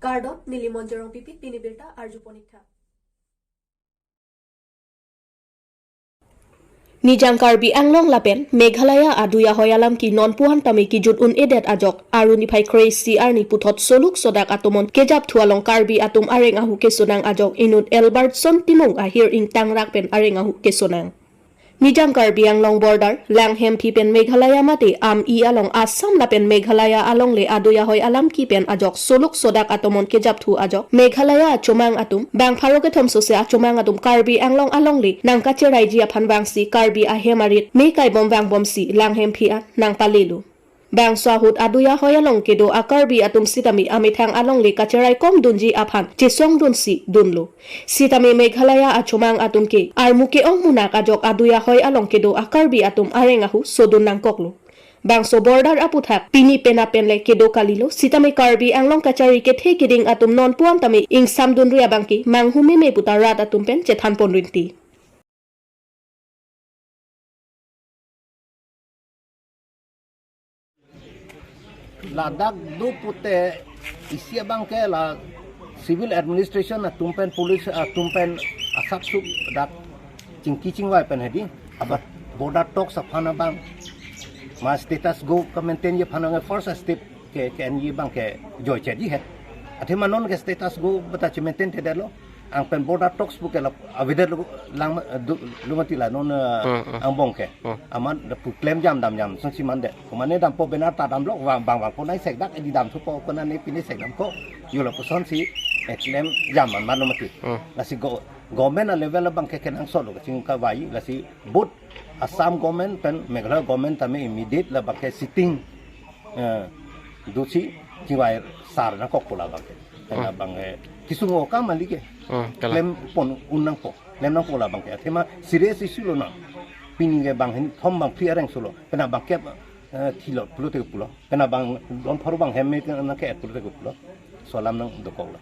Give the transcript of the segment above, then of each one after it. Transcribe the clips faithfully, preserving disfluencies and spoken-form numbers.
Kardom, neli Monjorong Pipit, pini birta arju ponik tha. Nijang Karbi Anglong lapen Meghalaya adui ahoi alam ke non puan tame kejut un-edet ajok, Aru niphai kre-isi arni puthot soluk sodak atomon kejapthu along Karbi atum areng ahu kesonang ajok inut Albertson Timung ahir ingtangrak pen areng ahu kesonang. Nijang Karbi Anglong border, Langhemphi pen Meghalaya mate Am-i along Assam lapen Meghalaya alongle adui ahoi alam ke pen ajok soluk sodak atomon kejapthu ajok Meghalaya achomang atum, bang pharo kethom sose achomang atum Karbi Anglong alongle nangkacheraiji aphan vangsi Karbi ahem arit me kaibom vangbomsi Langhemphi an nangpalelo. Bangso ahut adui ahoi along kedo a-Karbi atum sitame amethang alongle kacherai kom dunji aphan chesong dunsi dunlo. Sitame Meghalaya achomang atum ke armu ke-ong munak ajok adui ahoi along kedo a-Karbi atum areng ahu sodun nangkoklo. Bangso border aputhak pini penap penle kedo kalilo, sitame Karbi Anglong kachari kethe keding atum non puan tame ingsamdunri abang ke manghu meme puta rat atum pen chethan ponrinti. Ladak do pute isi abang ke la civil administration atum pen police atum pen asap sup dak chingki chingvai pen hedi. Abat border talks aphan abang ma status quo ke-maintain-ji aphan abang first step ke, ke-enji abang ke joiche di he. Athema non ke status quo beta che-maintain-thedetlo. Anpen border talks pu ke la avedet lo lang, eh, du, lumati la non, eh, Hmm, hmm. angbong ke. Hmm. Amat da pu klem jam dam jam sangsi mande. Kumane dampo benar ta damlo, bang, bang, bang, konai sekdak, eh, di damthupo, konane pine sek damko. Yo lapuson si, eh, klem jam man, man lumati. Hmm. Lasi go-, government a-level abang ke kenangsot lo, kachingkavai, lasi both Assam government pen Meghalaya government tame immediate labang ke sitting, eh, dosi chingvai sar nangkokpo labang ke. Pen Hmm. labang ke kesung-o akam kali ke. Hmm, kalang. Klem pon un nangpo. Klem nangpo labang ke. Athema serious issue lo nang. Pini ke bang hini thom bang phli areng solo. Pen labang ke, eh, thilo pulote pulo. Pen labang don pharo bang hem me nangke pulote pulo. Laso alam nangdokoklo.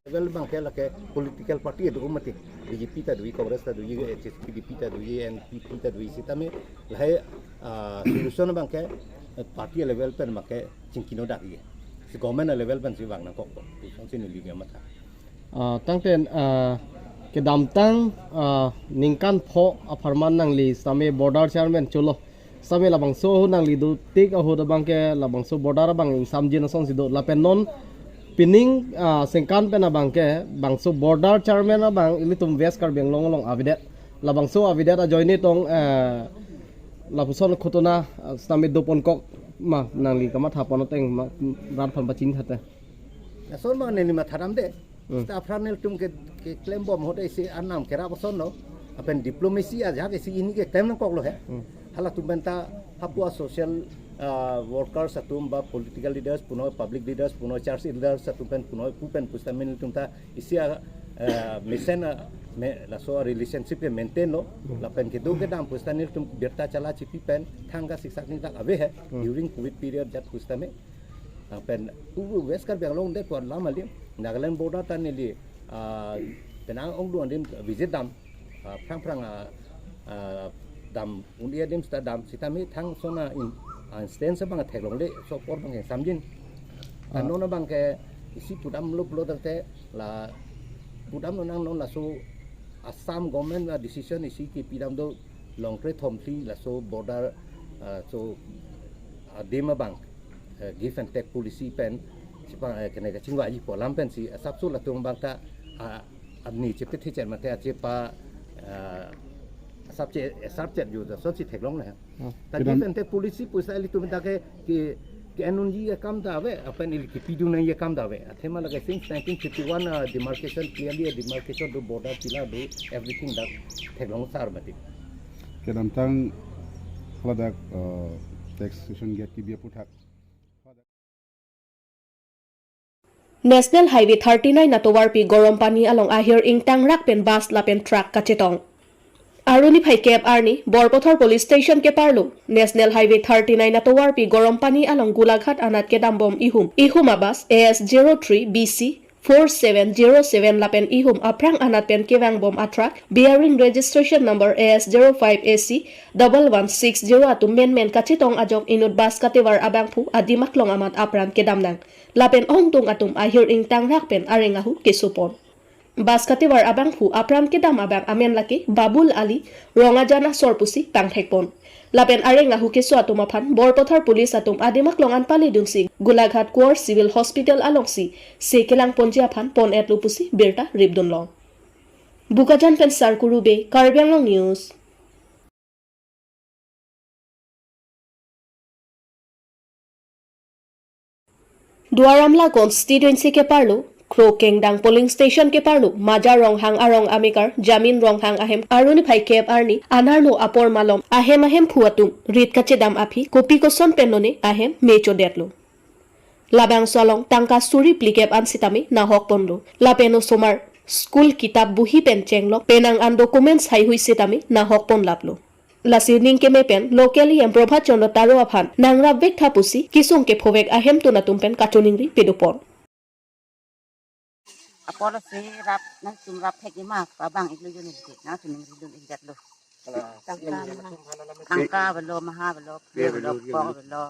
Level abang ke lake political party do mati. B J P ta do, Congress ta do, H S P D P ta do, N P P ta do, sitame lahai, ah, solution abang ke, eh, party level pen make chingkino dak ye. Si government level pen si vang nangkokpo. Solution si neli ke matha. Ah, tangten, ah, kedamtang, ah, ningkan pho apharman nangli sitame border chairman cholo. Sitame labangso ahut nangli dotik ahut abang ke labangso border abang ingsamjin asonsi do. Lapen non pining, ah, sengkan pen abang ke bangso border chairman abang ilitum West Karbi Anglong along avedet. Labangso avedet ajoine tong, eh, lapuson khotona, ah, sitame doponkok ma nangli kamatha pon ateng ma rat aphan pachini thate. Lason abang neli matha damde. Hmm. Sita aphrang nelitum ke, keklem bom ahut isi anam kerap asonlo. Lapen diplomacy ajahak isi hini keklem nangkoklo he. Hmm. Halatum pen ta hapu a-social, ah, workers atum ba political leaders punoi, public leaders punoi, church leaders atum pen punoi, pu pen pusitame nelitum ta isi a, ah, mesen a, me, laso a-relationship ke-maintain lo. Hmm. Lapen kedo kedam pusitame nelitum birta chala chipi pen thangka siksak ningtak ave he. Hmm. During covid period jat pusitame. Lapen pu West Karbi Anglong det pu alam alim, Nagaland border ta neli, ah, penang ongdung adim visit dam, ah, phrang phrang, ah, ah, dam un-e adim sita dam, sitame thang son a-in, ah, instance abang theklongle, laso apor abang ingsamjin. Ah. Non abang ke isi pudamlo pulo tangte la pudamlo nang non laso Assam government a-decision isi kepidam do long kre thom phli laso border, ah, so adim abang, eh, give and take policy pen, sipang, eh, kene kachingvaipo alam pensi, asapso latum abang ta, ah, ani chepe thechen mate achepa, ah, asap che, asap chet yo da sonsi theklongle. Hmm. Ta kedam- give and take policy pusi ilitum ta ke, ke, ke-en unji akam ta ave, lapen ili kepidun nangji akam ta ave. Athema lake since nineteen fifty-one, ah, demarcation clearly, ah, demarcation do border pillar do everything dak theklong sar mati. Kedamtang haladak, eh, taxation gate kebi aputhak. National Highway thirty-nine atovarpi Gorompani along ahir ingtangrak pen bus lapen truck kachetong. Aru niphai kep arni, Borpathar Police Station keparlo, National Highway thirty-nine atovarpi Gorompani along Golaghat anat kedambom ihum, ihum a-bus A S zero three B C four seven zero seven lapen ihum aphrang anat pen kevangbom a-truck bearing registration number A S zero five A C double one six zero atum menmen kachetong ajok inut bus kativar abangphu adim aklong amat apran kedamnang. Lapen ongdung atum ahir ingtangrak pen areng ahu kesopon. Bus kativar abangphu apran kedam abang amen lake Babul Ali, Rongajan asor pusi pangthekpon. Lapen areng ahu keso atum aphan Borpathar Police atum adim aklong an paledunsi Golaghat Core Civil Hospital alongsi se kelangponji aphan pon-etlo pusi birta ripdunlong. Bokajan pen Sarkuru Bey, Karbi Anglong News. Duar Amla constituency keparlo, Kro Kengdang polling station keparlo, Maja Ronghang arong amekar Jamin Ronghang ahem aruni phai kep arni anarlo apor malom ahem ahemphu atum rit kachedam aphi kopi koson pen lone ahem me chodetlo. Labangso along tangka suri phlikep an sitame nahokponlo. Lapen osomar school kitap buhi pen chenglok penang an documents haihui sitame nahokponlaplo. Lasi ning keme pen local E M Prabhat Chandra Taro aphan nangrapvek tha pusi kesung kephovek ahemtun atum pen kachiningri pedopon. Apor si rap nangtum rapvek ima pabang-iklo unit ke nangtum ningridun-ikdetlo. Tangka, tangka avelo, maha avelo, phli avelo, pok avelo,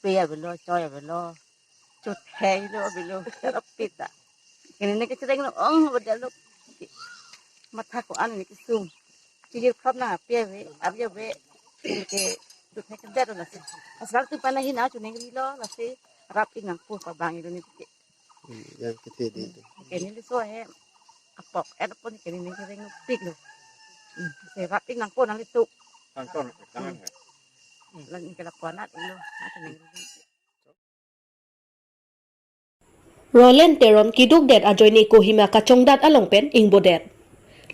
pe avelo, choi avelo, chot heilo avelo, rapita. Kene ne kecheleng lo ong avelo. Matha ko-an ne kesung. Chijir khap na pe ave, ave ave. Ke chot hekdet lasi. Asrak tu pana hina chuningrilo lasi rap-ik nangpo pabang-iklo unit ke. Hmm, yang kete di itu. Kene liso he apok et pon kene ne kereng pik lo. Hmm, se rap-ik nangpo nanglitum. Tangkon, tangan he. Lang ke lapuan at ilo. Ate nang. Roland Teron kidukdet ajoine Kohima kachongdat along pen ingbodet.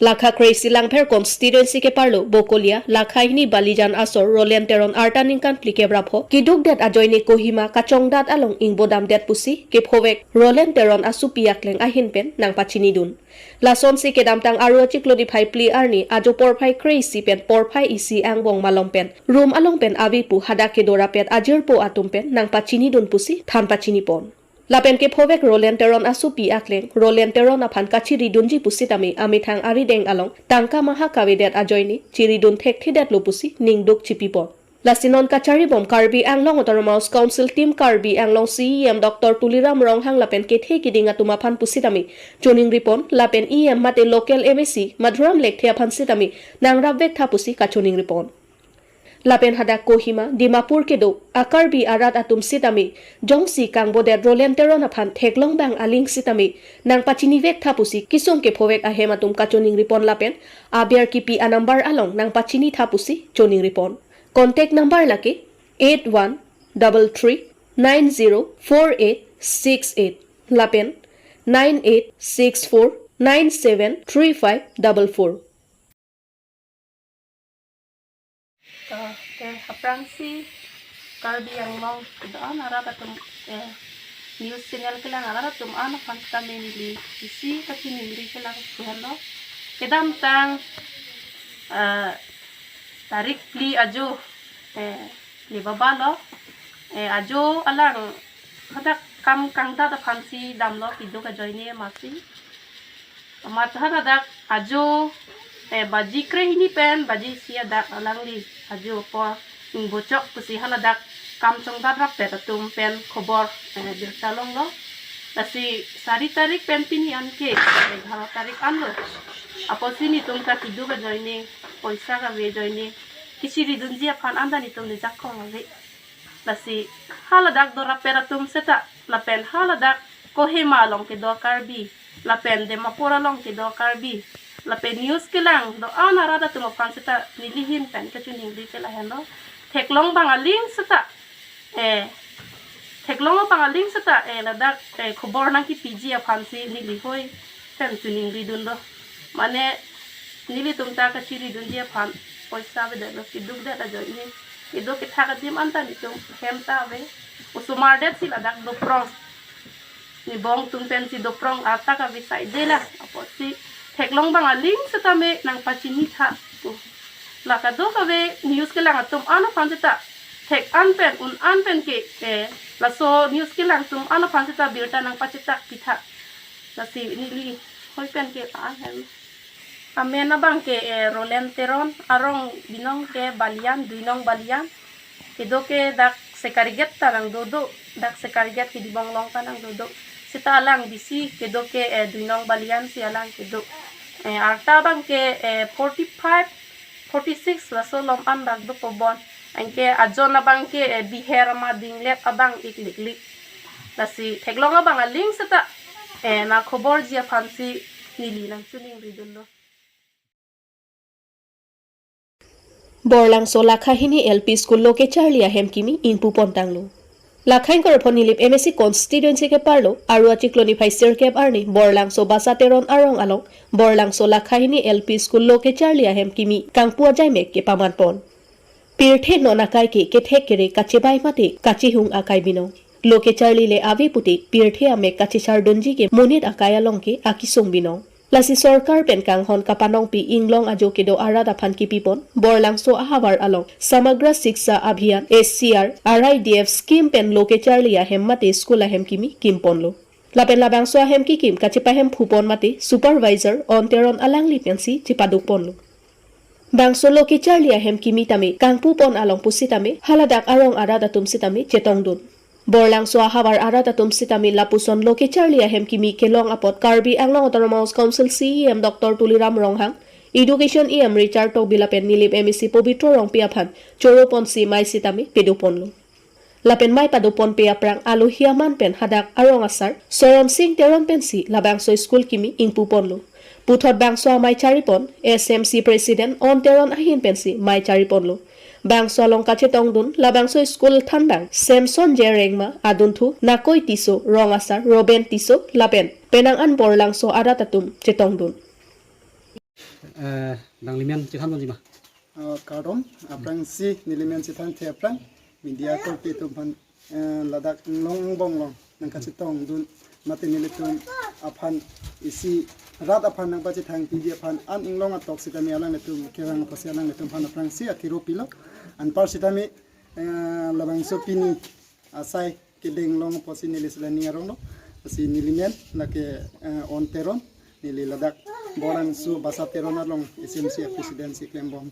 Lakha kre-isi Langpher constituency keparlo Bokolia, lakha hini Balijan asor Roland Teron arta ningkan phlikep ra pho kidukdet ajoine Kohima kachongdat along ingbodamdet pusi kephovek Roland Teron asopi akleng ahin pen nangpachinidun. Lasonsi kedamtang Aru achiklo niphai phli arni ajo porphai kre-isi pen porphai isi angbong malom pen room along pen ave pu hadak kedo rapet ajirpo atum pen nangpachinidun pusi than pachinipon. Lapen kephovek Roland Teron asopi akleng Roland Teron aphan kachiridunji pusitame amethang arideng along tangka maha kavedet ajoine chiridun thekthedetlo pusi ningduk chipipon. Lasi non kacharibom Karbi Anglong Autonomous Council Team Karbi Anglong C E M Doctor Tuliram Ronghang lapen kethe kiding atum aphan pusitame chiningripon lapen E M mate local M A C Madhuram Lekthe aphan sitame nangrapvek tha pusi kachiningripon. Lapen hadak Kohima, Dimapur kedo a-Karbi arat atum sitame jongsi kangbodet Roland Teron aphan theklong bang aling sitame nangpachinivek tha pusi kesung kephovek ahem atum kachiningripon lapen aber kipi a-number along nangpachini tha pusi chiningripon. Contact number lake eight one double three nine zero four eight six eight lapen nine eight six four nine seven three five double four. To, ke aphrangsi Karbi Anglong kedo-an arat atum, eh, news channel kelang arat atum an aphan sitame neli isi kachiningri kelang suhan lo. Kedamtang, eh, tarik phli ajo, eh, ne baba lo, eh, ajo alang hadak kam kangdat aphansi damlo kiduk ajoine masi. Amat hadak ajo, eh, baji kre hini pen baji isi adak alangli ajo apor ingbochok pusi haladak kam chongdat rapet atum pen khobor, eh, birta longlo. Lasi sari tarik pen pini anke egharo tarik anlo. Apotsi netum ta kiduk ajoine, poisa kave ajoine, kachiridunji aphan anta netum ne jakong ave. Lasi haladak do rapet atum seta, lapen haladak Kohima along kedo Karbi, lapen Dimapur along kedo Karbi, lapen news kelang do-an arat atum aphan seta neli ahin pen kachiningri ke lahenlo. Theklong bang aling seta, eh, theklong bang aling seta, eh, ladak, eh, khobor nangkipiji aphansi neli hoi pen chiningridun do. Mane nelitum ta kachiridunji aphan poisa avedet lo, kidukdet ajoine. Kiduk kethak adim anta netum hem ta ave. Osomar detsi ladak doprong. Nebong atum pensi doprong arta kave saide la. Apotsi theklong bang aling setame nangpachini tha pu. La kadokave news kelang atum an aphan seta thek an pen un an pen ke, eh, laso news kelang atum an aphan seta birta nangpachetak pitha. Lasi neli hoi pen ke ahem. Amen abang ke, eh, Roland Teron, arong binong ke Balian, Duinong Balian. Kedo ke dak Secretariat ta nangdodo, dak Secretariat Kedibong along ta nangdodo. Seta alang bisi kedo ke, eh, Duinong Balian si alang kedo. Eh, arta abang ke, eh, forty-five, forty-six laso lom an dak dopo bon. Anke ajon abang ke, eh, biher ma dinglet abang ik liklik. Lasi theklong abang aling seta, eh, nangkhobor ji aphan si neli nangchining ridunlo. Borlangso Lakhahini L P School lo kecharli ahem kimi ingpu pon tanglo. Lakha ingkoi ra pho Nilip M A C constituency keparlo, Aru achiklo niphai sirkep arni, Borlangso Basa Teron arong along, Borlangso Lakhahini L P School lo kecharli ahem kimi kangpu ajaimek kepaman pon. Pirthe non akai ke kethek kere kachebai mate kachehung akai binong. Lo kecharli le ave pute pirthe amek kachechar dunji ke monit akai along ke akesung binong. Lasi sorkar pen kanghon kapanongpi inglong ajo kedo arat aphan kipi pon, Borlangso ahavar along Samagra Shiksha Abhiyan, S C R, R I D F scheme pen lo kecharli ahem mate school ahem kimi kim ponlo. Lapen labangso ahem kikim kachepahemphu pon mate supervisor On Teron alangli pensi chepaduk ponlo. Bangso lo kecharli ahem kimi tame kangpu pon along pusitame haladak arong arat atum sitame chetongdun. Borlangso ahavar arat atum sitame lapuson lo kecharli ahem kimi kelong apot Karbi Anglong Autonomous Council C E M Doctor Tuliram Ronghang, Education E M Richard Tokbi lapen Nilip M A C Pobitro Rongpi aphan choro ponsi mai sitame pedo ponlo. Lapen mai pado ponpe aphrang alohi aman pen hadak arong asar Soron Sing Teron pensi labangso school kimi ingpu ponlo. Puthot bangso amai chari pon S M C President On Teron ahin pensi mai chari ponlo. Bangso along kachetongdun labangso school thandang Samson J Rengma, adunthu Nakoi Tisso, rong asar Roben Tisso lapen penang an Borlangso arat atum chetongdun. Eh, nangli men chethan ponji ma? Ah, kardom, aphrangsi neli men chethanthe aphrang media korte atum aphan, eh, ladak inglong angbong along nangkachetongdun mate nelitum aphan isi rat aphan nangpachethang piji aphan an inglong atok sitame alanglitum kevang apotsi alanglitum aphan aphrangsi athiro pilo. Anpar sitame, eh, labangso pini asai kedeng long apotsi neli sila ning aronglo. Lasi neli men lake, eh, On Teron, neli ladak Borlangso Basa Teron along S M C F president si klembom.